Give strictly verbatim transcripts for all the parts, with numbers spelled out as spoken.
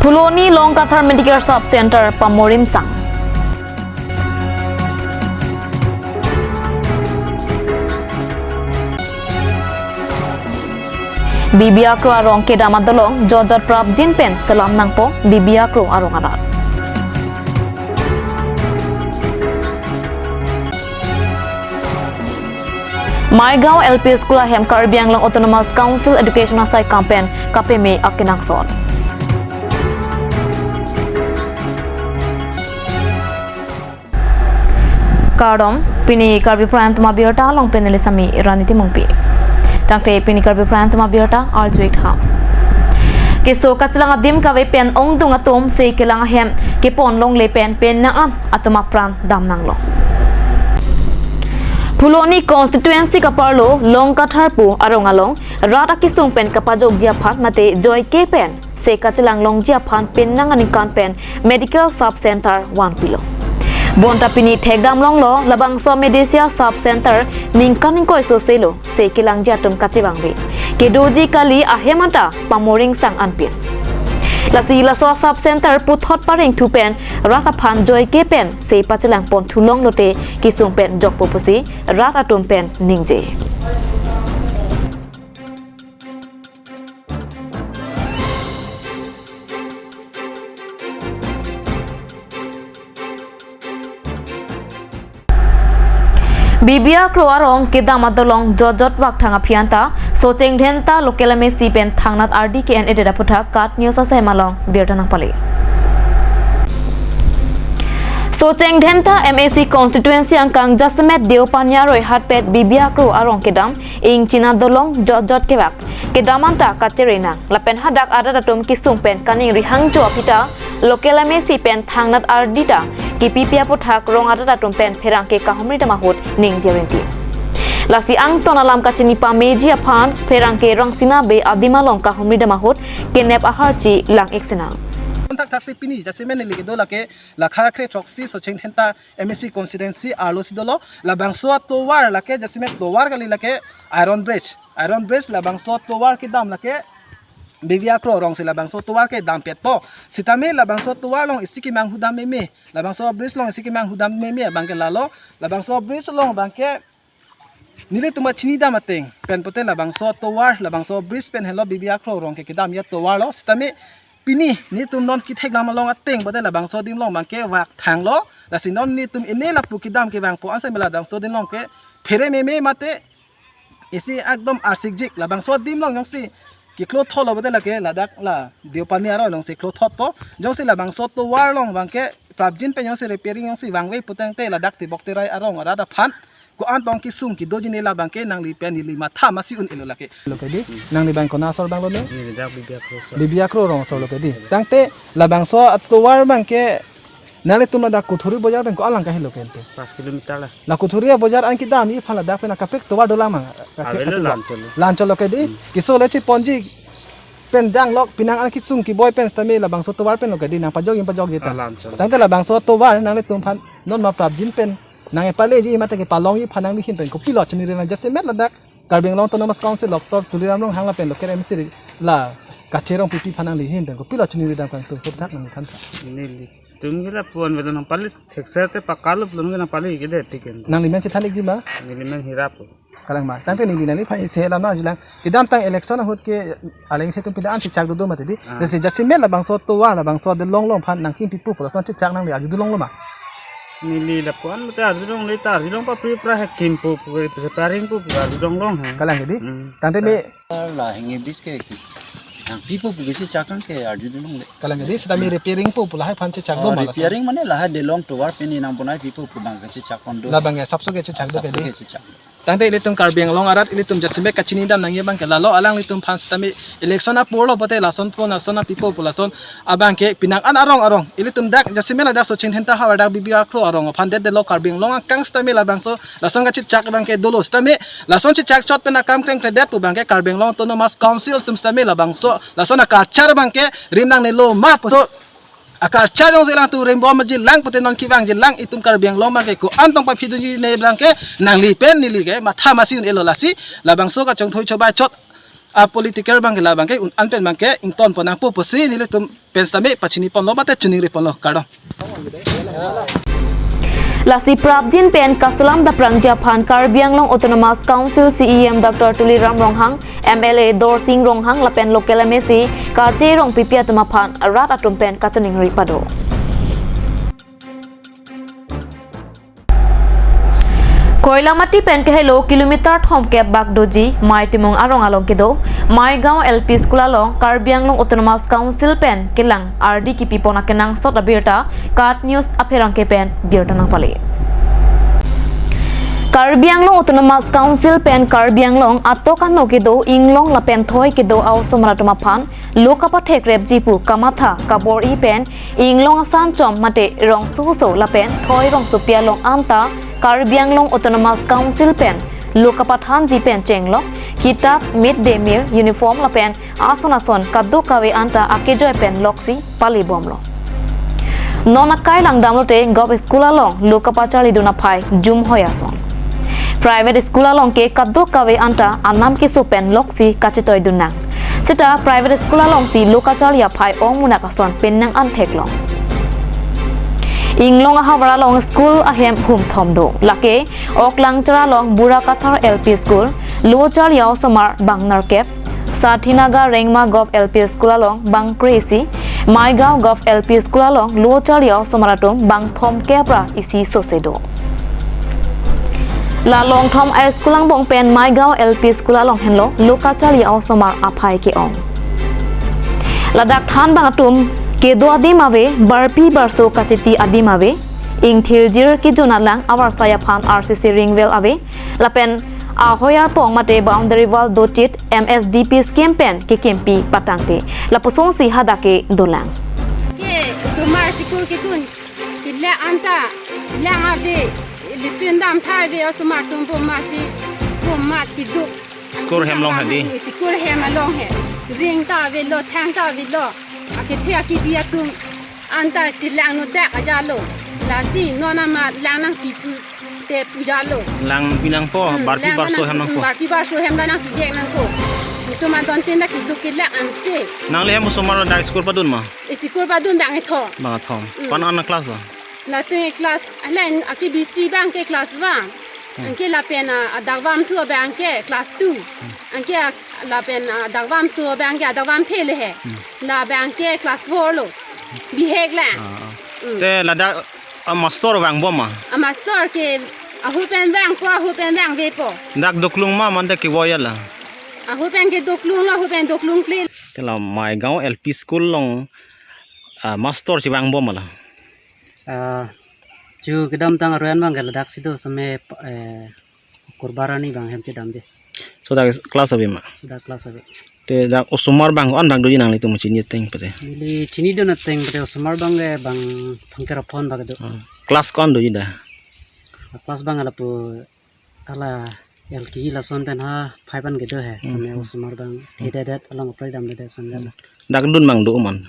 Phuloni Longkathar Medicare Sub Center pamorimsang. Bibi Akro arong kedam adolong jotjot prapjin pen selam nangpo Bibi Akro arong arat. Maigaon L P School ahem Karbi Anglong Autonomous Council Education asai campaign kapeme akenangsot. Kardom, pini Karbi Prime Time abirta along pen neli sami Rani Timungpi. Tangte pini Karbi Prime Time abirta arjuik tha. Keso kachelang adim kave pen ongdung atum se kelang ahem kepon longle pen penang an atum apran dam nanglo. Phuloni constituency kaparlo Longkathar pu arong along rat akesung pen kapajokji aphan mate joike pen se kachelang longji aphan penang aningkan pen medical sub center vanpilo. Bonta pini thekdam longlo labangso medesia sub center ningkan ingkoi soselo se kelangji atum kachevangve. Kedoji kali ahem anta pamoringsang anpin. Lasi laso sub center puthot pareng thu pen rat aphan joike pen se pachelang pon thu longlote kesung pen jokpo pusi rat atum pen ningje. Bibi Akro arong kedam adolong jotjot vakthang aphi anta Socheng Dhenta local M A C pen thangnat ardi ke-en edet aphuthak KAT News asai malong birta nangpale. Socheng Dhenta M A C constituency angkang jasemet Deopani aroi hatpet Bibi Akro arong kedam ingchin adolong jotjot kevak. Kedam anta kachere nang. Lapen hadak arat atum kesung pen kaningri hangjo aphi ta local M A C pen thangnat ardi ta kipipi aphuthak rong arat atum pen pherangke kahumri dam ahut ningje rinti. Lasi angton alam kachini pameji aphan pherangke Rangsina Bey adim along kahumri dam ahut kenep aharchi lang-ik sinang. Thakthak si pini jasemet neli kedo lake lakha kre throksi Socheng Dhenta M A C constituency arlo si dolo, labangso atovar lake jasemet tovar kali lake Iron Bridge. Iron Bridge labangso tovar kedam lake Bibi Akro arong si labangso tovar kedam petpo. Sitame labangso tovar along isi kemang hudam meme. Labangso bridge along isi kemang hudam meme abangke lalo. Labangso bridge along abangke nelitum achini dam ateng pen pote labangso tovar, labangso bridge pen helo Bibi Akro arong ke kedamji atovar lo. Sitame pini nelitum non kethekdam along ateng pote labangso adim along abangke vakthanglo. Lasi non nelitum ene lapu kedam kevangpo ansi mela labangso adim along ke phere meme mate isi ekdom arsikjik. Labangso adim along jongsi keklo thotlo pote lake ladak la Deopani aroi along si klo thotpo. Jongsi labangso tovar along abangke prapjin pen jongsi repairing jongsi vangve putangte ladak Tibok Terai arong arat aphan ko-an tong kesung kedoji ne labangke nangli pen neli matha masi un-elo lake. Loke di, nangli abang kona asor abang lone? Neli dak Bibi Akro asor. Bibi Akro arong asor loke di. Tangte labangso atovar abangke nanglitum ladak Kuthuri Bojar pen ko-an lang kahelo ke ente? Pas kilometer la. La Kuthuri Bojar an kedamji aphan ladak pen akaprek tovar dolang mang? Avelo, la-anchot lo. La-anchot loke di. Hmm. Keso le chiponji pen danglok penang an kesung keboi pen sitame labangso tovar pen loke di nangpajokji pajokji ta. Ah, la-anchot lo. Tangte labangso tovar nanglitum aphan non ma prapjin pen nangpaleji mate kepalongji aphan nangli ahin pen kopilo chiningri nang jasemet ladak Karbi Anglong Autonomous Council loktor Tuliram Ronghang lapen local M C la Kache Rongpipi aphan nangli ahin pen kopilo chiningri dam kangtung sotjak nangli than tha. Nelitum ke lapu-an avelo nangpale thekser te pakalo pulo nangpale kedet tiken. Nangli men chethan-ikji ma? Neli men Hira pu. Kalang ma. Tangte neli nangliphan isi alam nangjilang. Kedamtang election ahut ke alangli atum pida an chechak dodo mati di. Ah. Lasi jasemet labangso tovar labangso adelong along aphan nangkimpipo pu lason chechak nangli arju dolonglo ma? Neli lapu-an mate arju longle ta arju long papri pra he kimpo pu, repairing po pu arju longlong he. Kalang ke di. Hmm. Tangte me la hingni bis ke nangpipo pu besi chak nang ke arju longle. Kalang ke di, sitame repairing po pu lahai aphan chechak do ma lason? Repairing mane lahai adelong tovar pen nangbonaipikpo pu abang ke chechak pon do. Labang ke asapso ke chechak do ke di. Asapso ke chechak. Tangte ilitum Karbi Anglong arat ilitum jasemet kachini dam nangji abangke lalo alanglitum aphan sitame election apor lo pote lason pon lason nangpipo pu lason abangke penang an arong arong ilitum dak jasemet ladak Socheng Dhenta havar dak Bibi Akro arong aphan det detlo Karbi Anglong angkang sitame labangso lason kachechak abangke dolo sitame lason chechak chot pen akam krengkredet pu abangke Karbi Anglong Autonomous Council atum sitame labangso lason aculture abangke rim nangnelo ma puso aculture jongsi alangtum rim bom jilang pute non kevangji lang itum Karbi Anglong abangke ko-an tong paphi dunji ne abangke nangli pen neli ke matha masi un-elo lasi labangso kachongthoi chobai chot a political abangke labangke un-an pen abangke ingtonpon nangpo pusi nelitum pen sitame pachiniponlo mate chiningriponlo, kardom. Lasi prapjin pen kaselam daprangji aphan Karbi Anglong Autonomous Council C E M Doctor Tuliram Ronghang, M L A Dorsing Ronghang lapen local M A C Kache Rongpipi atum aphan rat atum pen kachiningri pado. Koilamati pen kehelo kilometer thomkep bak doji Mei Timung arong along kedo Maigaon L P School along Karbi Anglong Autonomous Council pen kelang ardi kipipon akenangsot abirta KAT News apherangke pen birta nangpale. Karbi Anglong Autonomous Council pen Karbi Anglong atok ano kedo inglong lapen thoi kedo a-osomar atum aphan lo kapathekrepji pu kamatha kabor-i pen inglong asan chom mate rongsoso lapen thoi rongsopi along anta Karbi Anglong Autonomous Council pen lo kapathanji pen chenglok kitap, mid day meal, uniform lapen ason ason kadokave anta akejoi pen loksi palibomlo. Non akai langdamlote Govt School along lo kapacharlidun aphai jumhoi ason. Private school along ke kadokave anta anam keso pen loksi kachetoidun nang. Seta private school alongsi lo kacharli aphai ong munak ason pen nang anthek long. Inglong ahavar along school ahem humthom do. Lake Oklangchar along Bura Kathar L P School, lo charli a-osomar bang nerkep, Sathinagar Rengma Govt L P School along bang kre-isi, Maigaon Govt L P School along lo charli a-osomar atum bang thomkep ra isi sose do. La Longthom a-school angbong pen Maigaon L P School along henlo lo kacharli a-osomar aphai ke-ong. Ladak thanbang atum kedo adim ave, barpi barso kachiti adim ave, ingthirjir kejun alang avarsai aphan R C C ring well ave, lapen ahoi arpong mate boundary wall dochit M S D P scheme pen kekimpi patangte. Lapusonsi hadak ke dolang. Ke osomar school kedun, kila anta, lang ave, latrine damtha ave, osomar atum bomasi, bomat keduk. School hem along hadi. School hem along he. Ring ta avelo, thang ta avelo. Akethe akibi atum anta chelang nodak ajalo. Lasi non amat lang nangpithu te pujalo. Lang pinangpo, hmm, barpi lang barso nang, hem nangpo. Hmm, barpi barso hem nangpivek nangpo. Itum adon tin dak keduk kelak angse. Nangli hem osomar dak school padun ma? School padun bang ethom. Bang ethom. Hmm. Ko-an an class ba? Latum class, ala, akebisi abangke class one. Hmm. Anke lapen, ah, adakvamthu abangke class two. Hmm. Anke, ah, lapen, ah, adakvamso abangke adakvamthe le he. Hmm. Labangke class four lo. Bihek lang. Ah, ah. Hmm. Te ladak, ah, master vangbom ma? Ah, master ke ahut pen vangpo, ahut pen vangvepo. Dak doklung ma mane kevoiya la? Ahut pen ke doklung lo, ahut pen doklung kle. Te la Maigaon L P School along, ah, master chevangbom ma la? Ah, chu kedamtang aroian abangke ladaksi do same, eh, Kurbarani abang hem chedamde. So dak class ave ma? So dak class ave. Te dak osomar abang ko-an abang doji nanglitum chini ateng pute? Neli chinidun ateng pute osomar abangke bang thomkep ra phongo abang kedo. Ah, class ko-an doji dak? Ah, class abang lapu ala L K G lason pen ha five an kedo he, hmm, same osomar abang, hmm, hededet along apply damdedet son dam. Dak dun abang do man?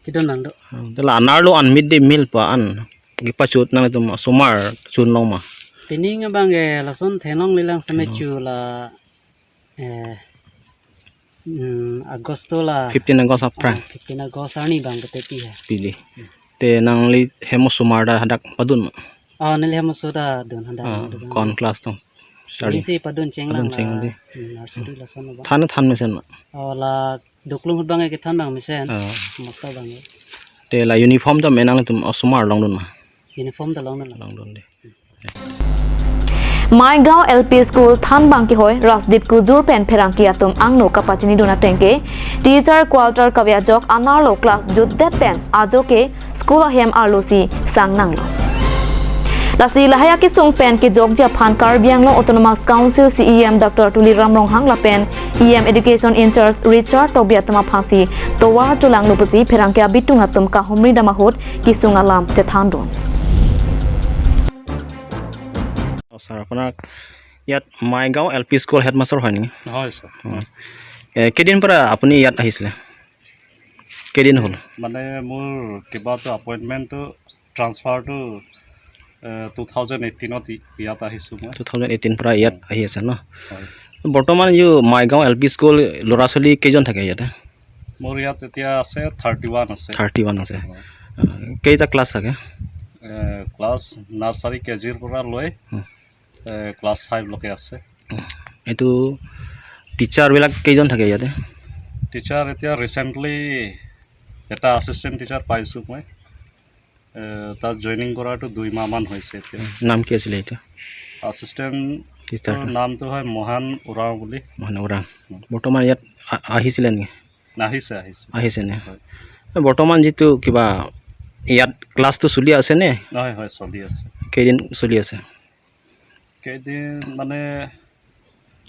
Kedun abang do. Hmm, te la anerlo an mid day meal pu an kepachot nanglitum osomar chunlong ma? Pining abangke lason theklongle lang same, theklong, chu la, eh, hmm, August la. Fifteen August aphrang. Ah, fifteen August arni abang ketepi he. Pili. Te nangli hem osomar ta hadak padun ma? Ah, neli hem oso ta dun hadak. Ah, dun. Ko-an class tong? Charli. Neli si padun chenglang, padun chenglang la, di. Hmm, nursery lason abang. Than than mesen ma? Oh, la doklung ahut abangke than abang mesen. Ah. Master abangke. Te la uniform ta me nangtum osomar longdun ma? Uniform ta longdun la. Longdun di. Maigaon L P School thanbang kehoi Rasdeep Kujur pen pherangke atum angno kapachinidun ateng ke teacher quarter kave ajok anerlo class jutdet pen ajo ke school ahem arlosi sang nanglo. Lasi lahai akesung pen kejokji aphan Karbi Anglong Autonomous Council C E M Doctor Tuliram Ronghang lapen E M Education in-charge Richard Tokbi atum aphansi tovar cholanglo pusi pherangke abitung atum kahumri dam ahut kesung alam chethandun. অ, ছাৰ, আপোনাক ইয়াত Maigaon L P school headmaster হয় নেকি? হয়, ছাৰ। অ। এ, কেইদিন পৰা আপুনি ইয়াত আহিছিলে? কেইদিন হ'ল? মানে, মোৰ কিবা এটা এপইণ্টমেণ্টটো, ট্ৰান্সফাৰটো, এ, টু থাউজেণ্ড এইটিনত ই-, ইয়াত আহিছোঁ মই। টু থাউজেণ্ড এইটিন পৰা ইয়াত আহি আছে ন? হয়। বৰ্তমান ইউ মাইগাঁও এল পি স্কুল ল'ৰা ছোৱালী কেইজন থাকে ইয়াতে? মোৰ ইয়াত এতিয়া আছে থাৰ্টি ওৱান আছে। থাৰ্টি ওৱান আছে। অ। আহ, কেইটা ক্লাছ থাকে? ক্লাছ নাৰ্চাৰী কে জিৰ পৰা লৈ হুম। ক্লাছ ফাইভলৈকে আছে। এইটো টিচাৰবিলাক কেইজন থাকে ইয়াতে? টিচাৰ এতিয়া ৰিচেণ্টলি এটা আছিষ্টেণ্ট টিচাৰ পাইছোঁ মই। এ, তাত জইনিং কৰাটো দুই মাহমান হৈছে এতিয়া। নাম কি আছিলে এইটো? আছিষ্টেণ্ট টিচাৰ। নামটো হয় মহান উৰাং বুলি। মহান উৰাং। বৰ্তমান ইয়াত আ-, আহিছিলে নেকি? আহিছে, আহিছে। আহিছে নে? হয়। বৰ্তমান যিটো কিবা ইয়াত ক্লাছটো চলি আছে নে? হয়, হয়, চলি আছে। কেইদিন চলি আছে? কেইদিন মানে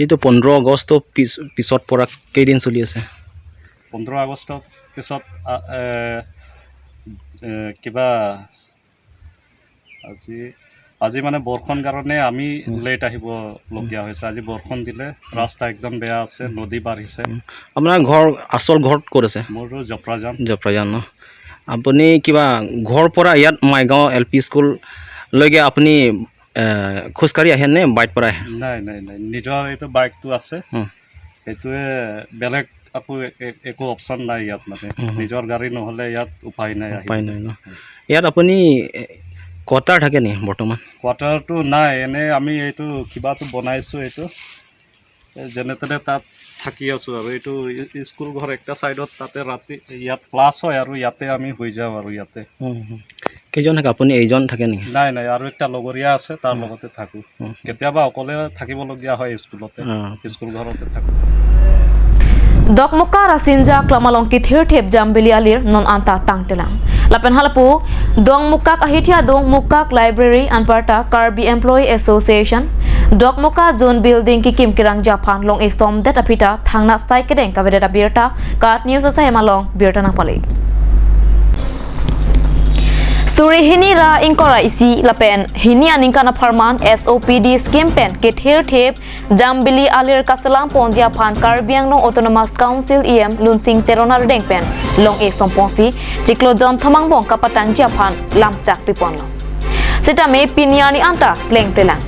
এইটো পোন্ধৰ আগষ্ট পিছ-, পিছত পৰা কেইদিন চলি আছে? পোন্ধৰ আগষ্টৰ পিছত, আ, এ, এ, কিবা আজি, আজি মানে বৰষুণ কাৰণে আমি হুম। লেট আহিবলগীয়া হৈছে। আজি বৰষুণ দিলে ৰাস্তা একদম বেয়া আছে, নদী বাঢ়িছে। হুম। আপোনাৰ ঘৰ, আচল ঘৰ ক'ত আছে? মোৰতো জপ্ৰাজান। জপ্ৰাজান ন? আপুনি কিবা ঘৰ পৰা ইয়াত মাইগাঁও এল পি স্কুললৈকে আপুনি, এ, খোজকাঢ়ি আহে নে বাইক পৰা আহে? নাই, নাই, নাই, নিজৰ এইটো বাইকটো আছে। হুম। সেইটোৱে, বেলেগ আকৌ এ-, এ-, একো অপশ্যন নাই ইয়াত মানে। হুম, হুম। নিজৰ গাড়ী নহ'লে ইয়াত উপায় নাই উপায় আহিবলৈ। নাই ন? ইয়াত আপুনি, এ, কোৱাৰ্টাৰ থাকে নি বৰ্তমান? কোৱাৰ্টাৰটো নাই, এনে আমি এইটো কিবাটো বনাইছোঁ এইটো। এ, যেনে তেনে তাত থাকি আছোঁ আৰু। এইটো ই-, স্কুল ঘৰ একটা চাইডত, তাতে ৰাতি ইয়াত ক্লাছ হয় আৰু ইয়াতে আমি শুই যাওঁ আৰু ইয়াতে। হুম, হুম। কেইজন থাকে আপুনি? এইজন থাকে নেকি? নাই, নাই, আৰু একটা লগৰীয়া আছে, তাৰ হুম। লগতে থাকোঁ। হুম। কেতিয়াবা অকলে থাকিবলগীয়া হয় স্কুলতে, অ। স্কুল ঘৰতে থাকোঁ। Dokmoka Rasinja Klam along kethirthip Jambili Alir non anta tangtelang. Lapen halapu Dokmoka ahithia adung Mokak Library anparta Karbi Employee Association Dokmoka Zone Building kekim kerang japhan long-e somdet aphi ta thangnat asai kedeng kavedet abirta KAT News asai hem along birta nangpale. Suri hini ra ingkoi ra isi lapen hini aningkan apharman S O P D scheme pen kethirthip Jambili Alir kaselam ponji aphan Karbi Anglong Autonomous Council E M Lunsing Teron arideng pen long-e somponsi chiklo jonthom angbong kapatangji aphan lamchak piponlo. Sitame pini arni anta plengplelang.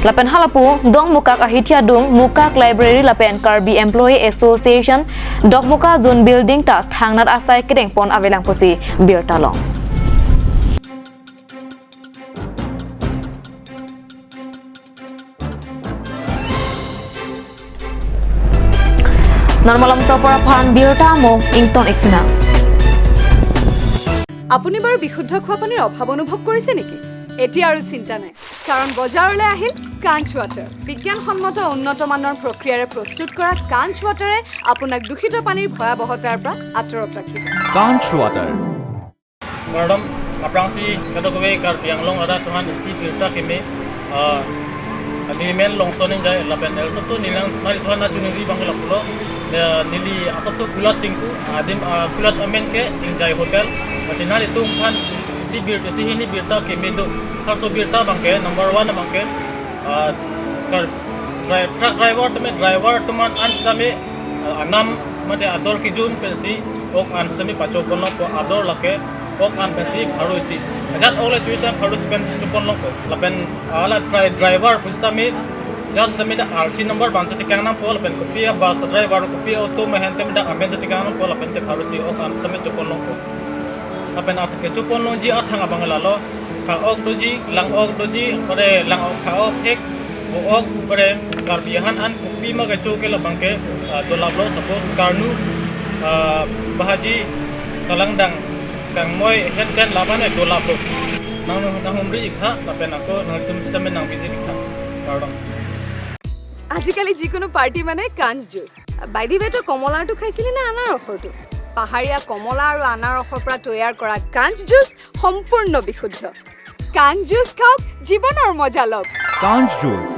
Lapen halapu Dokmoka ahithia adung Mokak Library lapen Karbi Employee Association Dokmoka Zone Building ta thangnat asai kedengpon avelang pusi birta long. Non malom sopor aphan birta mo ington iksina. আপুনি বাৰু বিশুদ্ধ খোৱা পানীৰ অভাৱ অনুভৱ কৰিছে নেকি? এতিয়া আৰু চিন্তা নাই, কাৰণ বজাৰলৈ আহিল কাঞ্চ ৱাটাৰ। বিজ্ঞানসন্মত উন্নত মানৰ প্ৰক্ৰিয়াৰে প্ৰস্তুত কৰা কাঞ্চ ৱাটাৰে আপোনাক দূষিত পানীৰ ভয়াৱহতাৰ পৰা আঁতৰত ৰাখিব। Kanch Water. Kardom, aphrangsi kadokave Karbi Anglong arat aphan isi birta keme, ah, agreement longson ingjai lapen el sopso nilang nari aphan na chunuri bang lapulo, eh, neli asopso kulat chingku, adim, ah, kulat amen ke Ingjai Hotel, lasi nanglitum aphan isi bir, isi hini birta keme do, harso birta abang ke, number one abang ke, ah, kar, dri-, truck driver tame driver atum an sitame, ah, anam mate ador kijun pensi ok an sitame pachoponlongpo, ador lake ok an pensi pharo isi. Ajat ok le choisi pharo isi pensi choponlongpo. Lapen ala dri-, driver pusitame, ajat sitame ta R C number abang si tekang nangpo, lapen kopi a bus driver, kopi auto mehen tame dak amen si tekang nangpo, lapen te pharo isi ok an sitame choponlongpo. Lapen at kechoponlongji athang abang lalo, pha ok doji, lang ok doji, ore lang ok, pha ok ek, vo ok, ore Karbi ahan an kopi ma kecho ke labang ke, ah, dolaplo, suppose karnu, ah, bahaji, kalangdang, kangmoi, het ten laban e dolaplo. Nang, nanghumri ik tha, lapen ako nangtum sitame nang visit ik tha. Kardom. আজিকালি যিকোনো পাৰ্টি মানে কাঞ্চ juice. By the way, তই কমলাৰটো খাইছিলি নে আনাৰসৰটো? পাহাৰীয়া কমলা আৰু আনাৰসৰ পৰা তৈয়াৰ কৰা কাঞ্চ জুচ সম্পূৰ্ণ বিশুদ্ধ। কাঞ্চ জুচ খাওক, জীৱনৰ মজা লওক। Kanch Juice.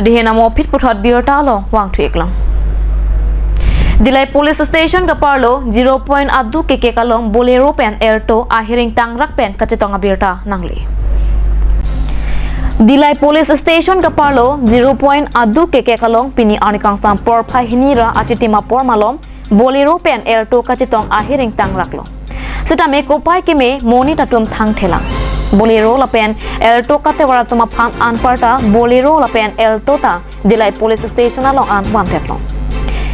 Dihena mo phit puthot birta along vangthu-ik long. Dillai Police Station kaparlo zero point adu kekek along Bolero pen Alto ahiring tangrak pen kachetong abirta nangli. Dillai Police Station kaparlo zero point adu kekek along pini arni kangsam porphai hini ra achitim apor malom Bolero pen Alto kachetong ahiring tangraklo. Sitame kopai keme monit atum thangthelang. Bolero lapen Alto katevar atum aphan anparta Bolero lapen Alto ta Dillai Police Station along an vanthetlong.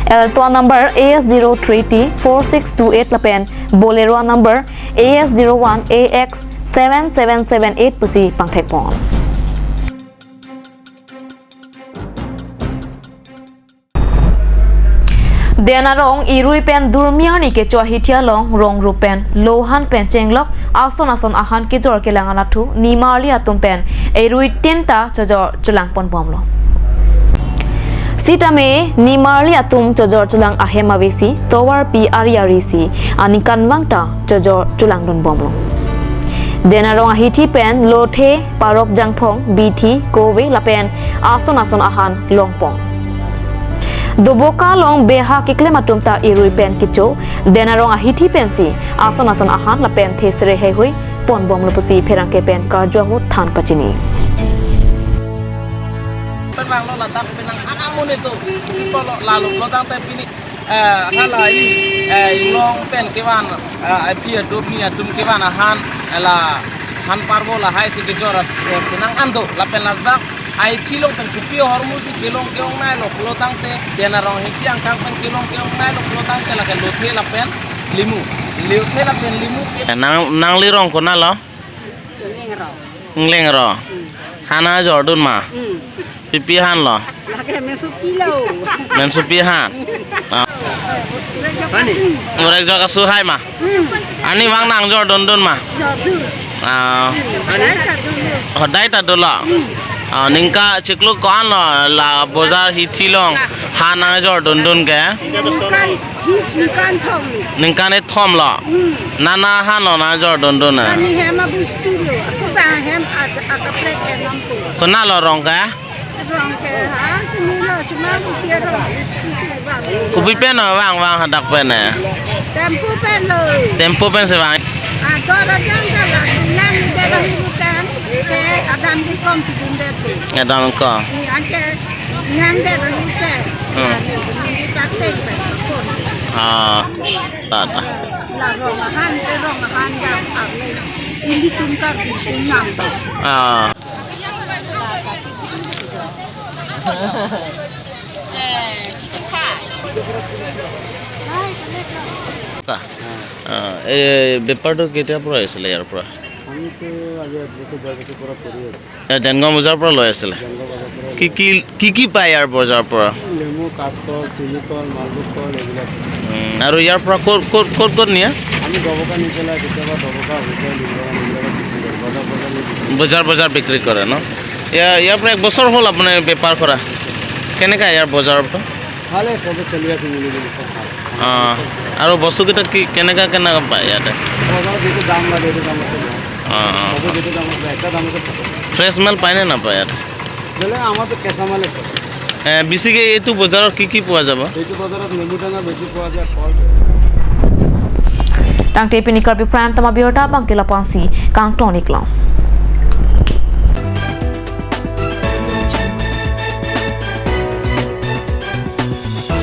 Alto number A S zero three T four six two eight lapen Bolero number A S zero one A X seven seven seven eight pusi pangthekpon. Den arong irui pen durmi arni kecho ahithi along rong rup pen lohan pen chenglok ason ason ahan kejor kelang anathu nimarli atum pen irui tinta chojor cholangpon bomlo. Sitame nimarli atum chojor cholang ahem avesi tovar pi ari ari si aningkanvang ta chojor cholangdun bomlo. Den arong ahithi pen lothe, parok jangphong, bithi, kove lapen ason ason ahan longpon. Doboka along beha keklem atum ta irui pen kecho, den arong ahithi pensi ason ason ahan lapen thesere heihui pon bomlo pusi pherangke pen karju ahut than pachini. Pen vanglo ladak penang anak amonit atum. Ipo lo lalu lo tangte pini, eh, hala i, eh, ilong pen kevan, eh, api atum ni atum kevan ahan, eh, la han parvo lahai si kejor, eh, penang ando lapen ladak ai chilong pen kopi ahormu si kelong ke-ongneilo pulo tangte, den arong ahithi angkang pen kelong ke-ongneilo pulo tangte lake lothe lapen limu. Lothe lapen limu ke. Eh, nang, nangli rong konatlo? Ingleng arong. Ingleng arong. Hmm. Han nangkejordun ma? Hmm. Pipi han lo? Lake mensopi lo. Mensopi han. Ah. Ani? Ngurek jok asu hai ma? Hmm. Arnivang nangkejordundun ma? Jordun. Ah. Ani? Hodai ta dolo. Hodai ta dolo. Hmm. Ah, ningkan chiklo ko-an lo la bojar hithi along han nangkejordundun ke? Ningkan, hi, ningkan thom. Ningkan kethom lo. Hmm. Nana han lo nangkejordundun na? Ani hem abustu lo. Aku ta hem ak-, akaprek hem nampo. Konatlo rong ke? Rong ke ha, sini lo, cuma busi rong. Kopi pen lo vang, vang hadak pen eh? Tempo pen lo. Tempo pensi vang. Ah, dor ajan ka la, nang de lo hibutan. Ke adam di kom pidun de tu. Adam kom. Ni anke nang de lo ni ke. Hmm. Ni, ni pakai pe. Ah, ta, ta. La rong ahan, ke rong ahan jam. Ini tum kar di tum nam to. Ah. তা। আহ, এই বেপাৰটো কেতিয়াৰ পৰা আহিছিলে ইয়াৰ পৰা? আমি তো আজি এক বছৰ, ডেৰ বছৰ পৰা কৰি আছোঁ। এ, দেনগাঁও বজাৰৰ পৰা লৈ আছিলে? দেনগাঁও বজাৰৰ পৰা। কি, কি, কি, কি পায় ইয়াৰ বজাৰৰ পৰা? নেমু, কাচকল, চিলিকল, মালভোগ কল এইবিলাক। উম, আৰু ইয়াৰ পৰা ক'ত, ক'ত, ক'ত, ক'ত নিয়ে? আমি ডবকা নি পেলাই কেতিয়াবা ডবকা, হোজাই, লিংগাৰাম এইবিলাকত বিক্ৰী কৰোঁ। বজাৰ, বজাৰ নি বিক্ৰী কৰোঁ। বজাৰ, বজাৰ বিক্ৰী কৰে ন? ইয়াৰ, ইয়াৰ পৰা এক বছৰ হ'ল আপুনি বেপাৰ কৰা? কেনেকা ইয়াৰ বজাৰৰ পৰা? ভালে, চবে চলি আছে মিলি জুলি, চব ভাল। অ, আৰু বস্তুকেইটা কি, কেনেকা, কেনেকা পায় ইয়াতে? বজাৰত যিটো দাম লাগে, এইটো দামতে লওঁ। অ, অ। চবে যিটো দামত লয়, একে দামতে থাকে। ফ্ৰেছ মাল পায়নে নাপায় ইয়াতে? বেলেগ আমাৰতো কেঁচা মালে চলে। এ, বেছিকে এইটো বজাৰত কি কি পোৱা যাব? এইটো বজাৰত নেমু টেঙা বেছি পোৱা যায়, ফল। Tangte pini Karbi Prime Time abirta abangke lapu-ansi kangton-iklo.